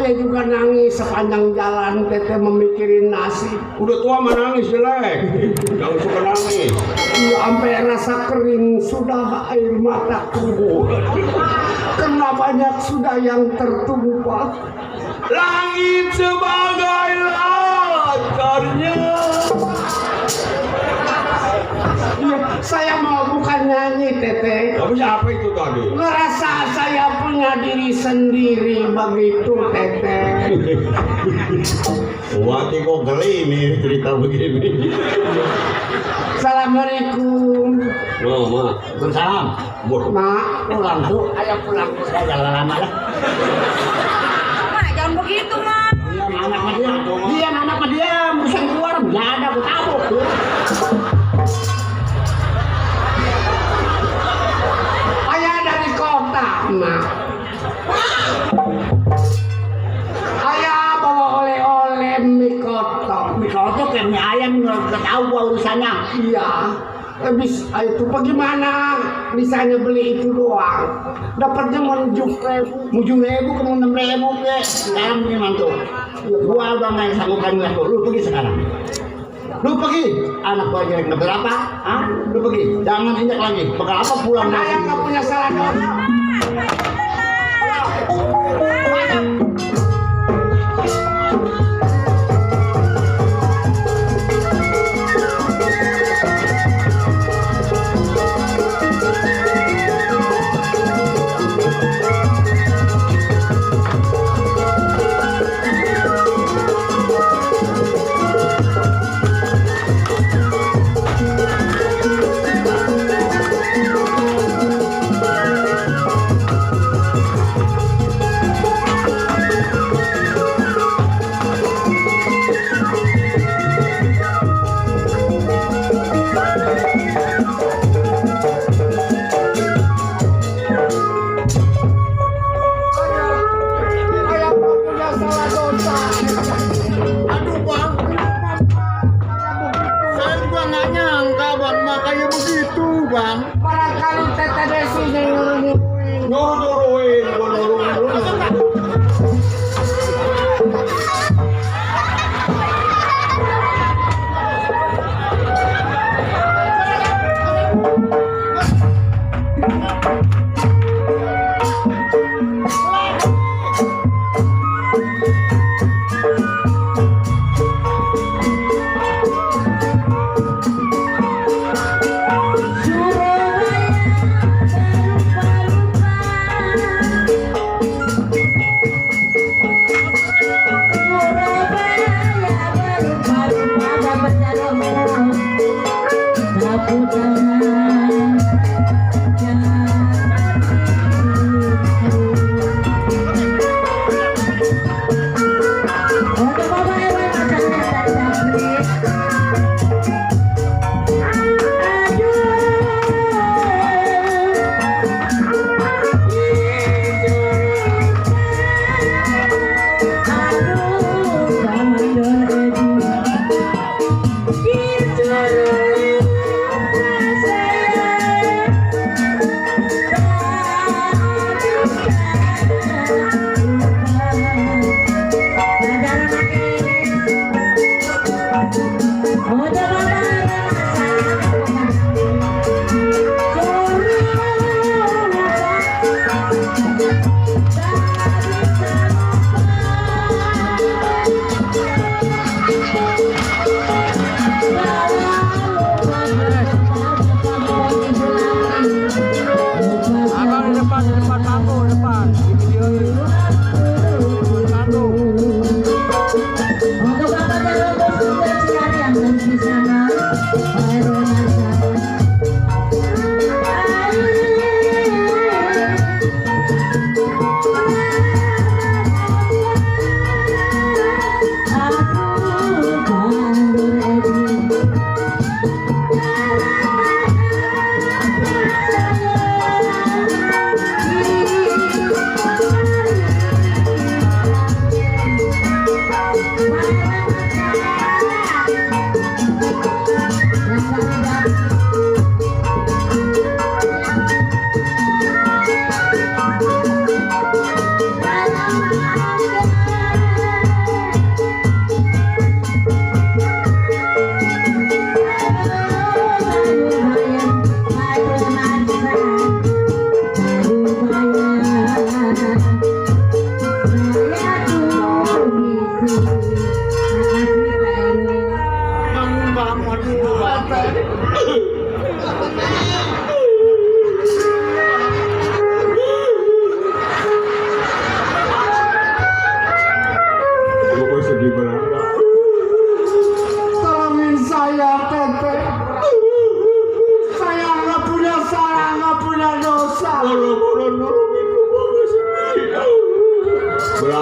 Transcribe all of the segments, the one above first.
Ayah juga nangis sepanjang jalan teteh memikirin nasib. Udah tua mah nangis jelek. Jangan suka nangis. Iya, sampai rasa kering sudah air mata keluar. Karena banyak sudah yang tertumpah. Langit sebagai latarnya. Iya, saya mau bukan nyanyi teteh. Tapi apa itu tadi? Ngerasa saya punya diri sendiri begitu teteh. Wati kok geli nih cerita begini. Assalamualaikum. Oh, mak. Waalaikumsalam. Mak, Pulang tuh, ayo pulang. Saya jalan lama dah. Mak, jangan begitu, Mak. Iya, anak sama dia. Dia anak sama dia. Musuh keluar, nggak ada, aku tahu. ayah dari kota, Mak. Ayah bawa oleh-oleh mie kotok. Mikro tuh kayak mie ayam, nggak tahu gua urusannya. Iya. Habis itu bagaimana misalnya beli itu doang dapatnya mau 7.000 ke 6.000 ke. Sekarang ini mantu. Gua udah nggak sanggup lagi tuh. Lu pergi sekarang. Lu pergi. Anak gua aja berapa? Hah? Lu pergi. Jangan injak lagi. Bakal apa pulang ayah lagi? nggak punya salah dong. Barangkali teteh Desi yang Nyuruh-nyuruhin, gua nyuruh-nyuruhin.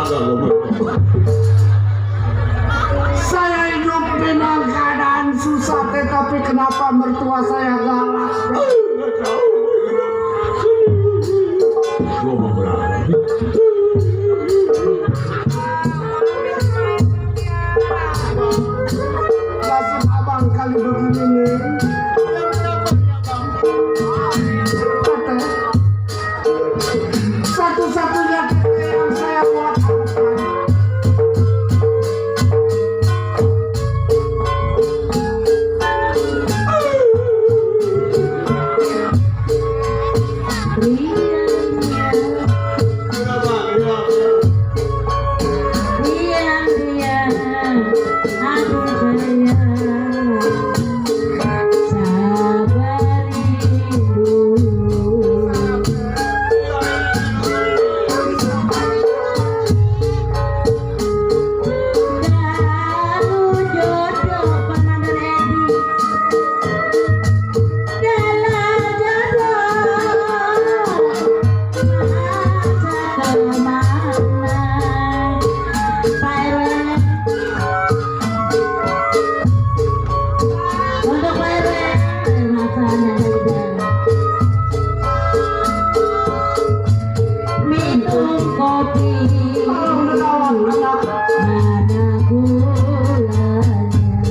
belaga gua. Saya hidup dengan keadaan susah, tetapi kenapa mertua saya galak? Nggak tahu. Gua mau belaga. Nasib abang kali begini nih. Teteh, satu-satunya teteh yang saya buat harapkan.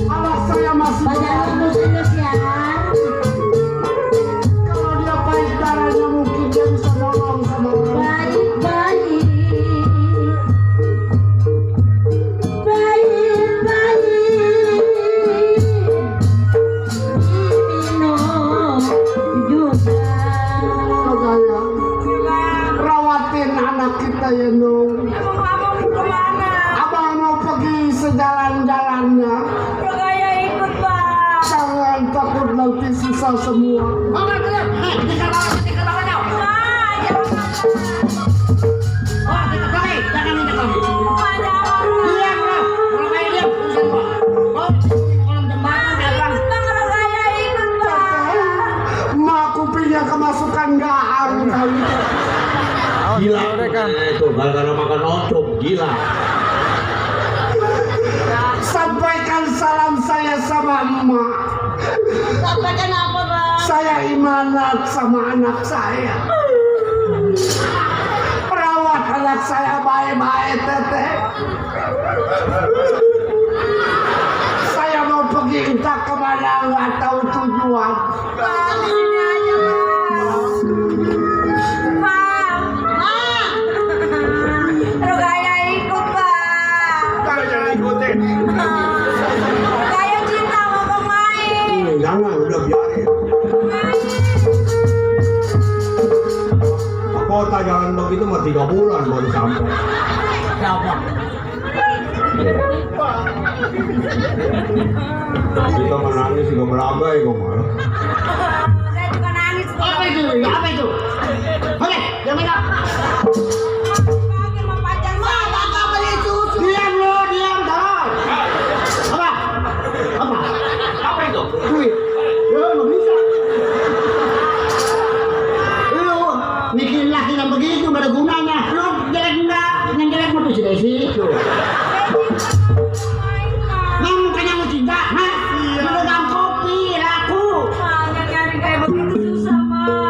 Alas saya masih kalau dia baik darahnya mungkin dia bisa nolong sama orang. Makanya rawatin anak kita ya Nung. Abang mau kemana? Abang mau pergi sejalan-jalannya. Rogaya ikut, Bang. Jangan takut nanti susah semua. Wah, jangan. Mak kupingnya kemasukan gaang kali. Gila itu gara-gara makan ocop gila. Sampaikan salam saya sama emak. Sampaikan apa, Bang? Saya imanat sama anak saya. Perawat anak saya baik-baik teteh. Saya mau pergi entah kemana nggak tahu tujuan. Bang, di sini aja, Bang. Bang. Rogaya ikut, Bang. Kalau jangan ikutin. Rogaya cinta mau pemain. Jangan udah biarin. Kota jangan begitu mah 3 bulan baru sampai. Siapa? Kita menangis juga belaga ya kok. Saya juga nangis. Apa itu? Apa itu? Oke, jangan minum. Pagi mau pacar saya. Apa beli susu? Diam lo, diam dah. Apa? Apa? Apa itu? Duit. Ya, lo bisa. Lo mikirin laki yang begitu gak ada gunanya. Lo jelek enggak? Yang jelek mah tuh si Desi. Nah, mukanya mau cinta, hah? Lo dalam kopi, laku. Nyari kayak begitu susah, Bang.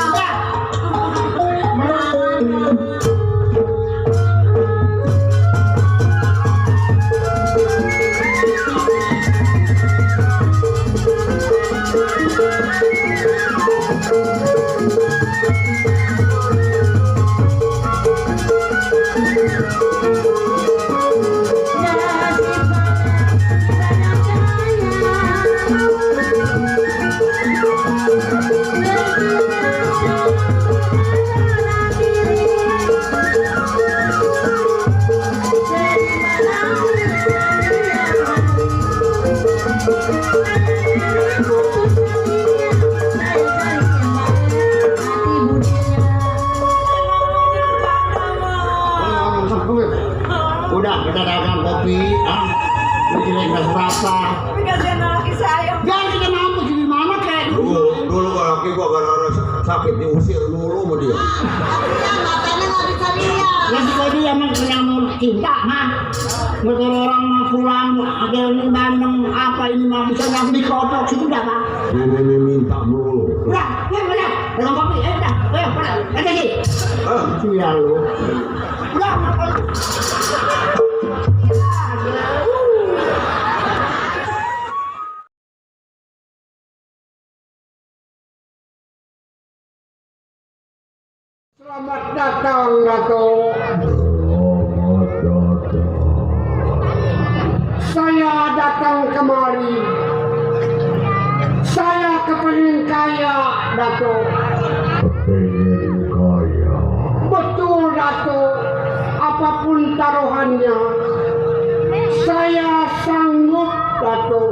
Udah, kita dagang kopi, mikirin gak seberapa. Tapi kasihan laki saya. Jangan kita mampu di mana kek. Dulu laki gua gara-gara sakit diusir dulu sama dia. Matanya nggak bisa lihat. Nasi kodi yang menyambut cinta mah. Betul orang mah pulang ada ini Bandung apa ini mah bisa nggak dikotok situ dah mah. Ini minta dulu. Udah, ya udah. Dengan kopi, udah. Ayo, udah. Ada lagi. Sial lu. Udah, Selamat datang, Dato. Saya datang kemari. Saya kepingin kaya, Dato. Kepingin kaya. Betul, Dato. Apapun taruhannya, saya sanggup, Dato.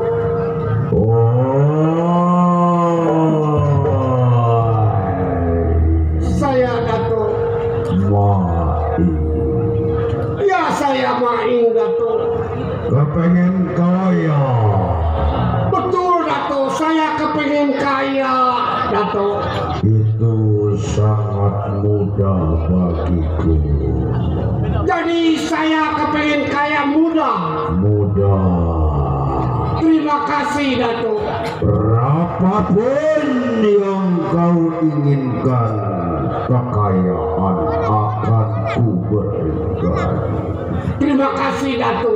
Saya, Dato. Ya, saya maing, Dato. Kepingin kaya. Betul, Dato. Saya kepingin kaya, Dato. Itu sangat mudah bagiku. Jadi saya kepingin kaya mudah. Mudah. Terima kasih, Dato. Berapapun yang kau inginkan, kekayaan akan ku berikan. Terima kasih, Dato.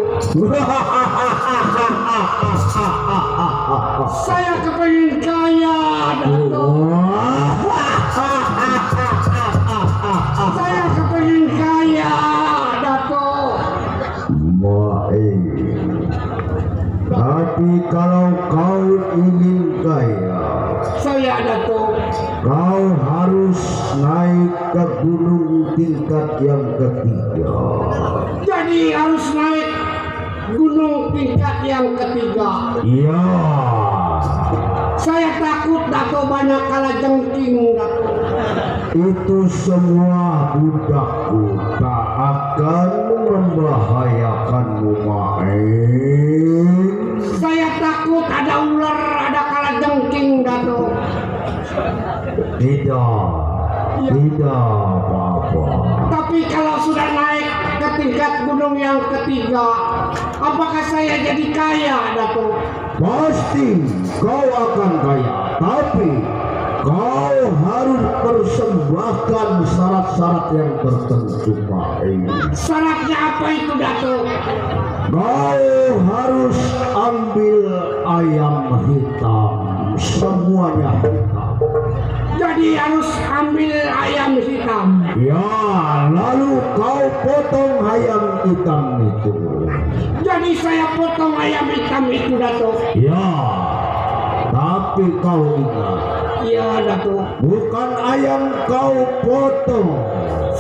Saya kepingin kaya, Dato. Saya kepingin kaya, Dato. Baik. Tapi kalau kau ingin kaya, Saya, Dato. kau harus naik ke gunung tingkat yang ketiga. Jadi harus naik gunung tingkat yang ketiga. Iya. Saya takut, Dato, banyak kalajengking, Dato. Itu semua budakku tak akan membahayakanmu, Maeng. Saya takut ada ular, ada kalajengking, Dato. Tidak, tidak apa-apa. Tapi kalau sudah naik ke tingkat gunung yang ketiga, apakah saya jadi kaya, Dato? Pasti kau akan kaya, tapi kau harus persembahkan syarat-syarat yang tertentu, Maeng. Syaratnya apa itu, Dato? Kau harus ambil ayam hitam, semuanya hitam. Jadi harus ambil ayam hitam. Ya, lalu kau potong ayam hitam itu. Jadi saya potong ayam hitam itu, Dato. Ya, tapi kau ingat, Iya, Dato. bukan ayam kau potong,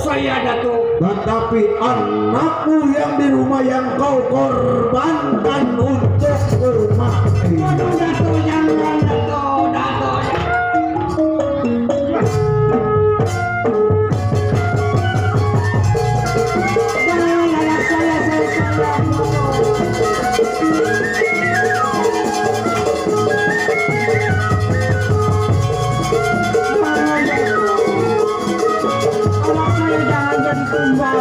Saya, Dato. tetapi anakmu yang di rumah yang kau korbankan untuk rumah ini. Waduh, Dato, jangan, Dato. Dato. Jangan, anak saya, Jangan, Dato. Anak saya jangan jadi tumbal.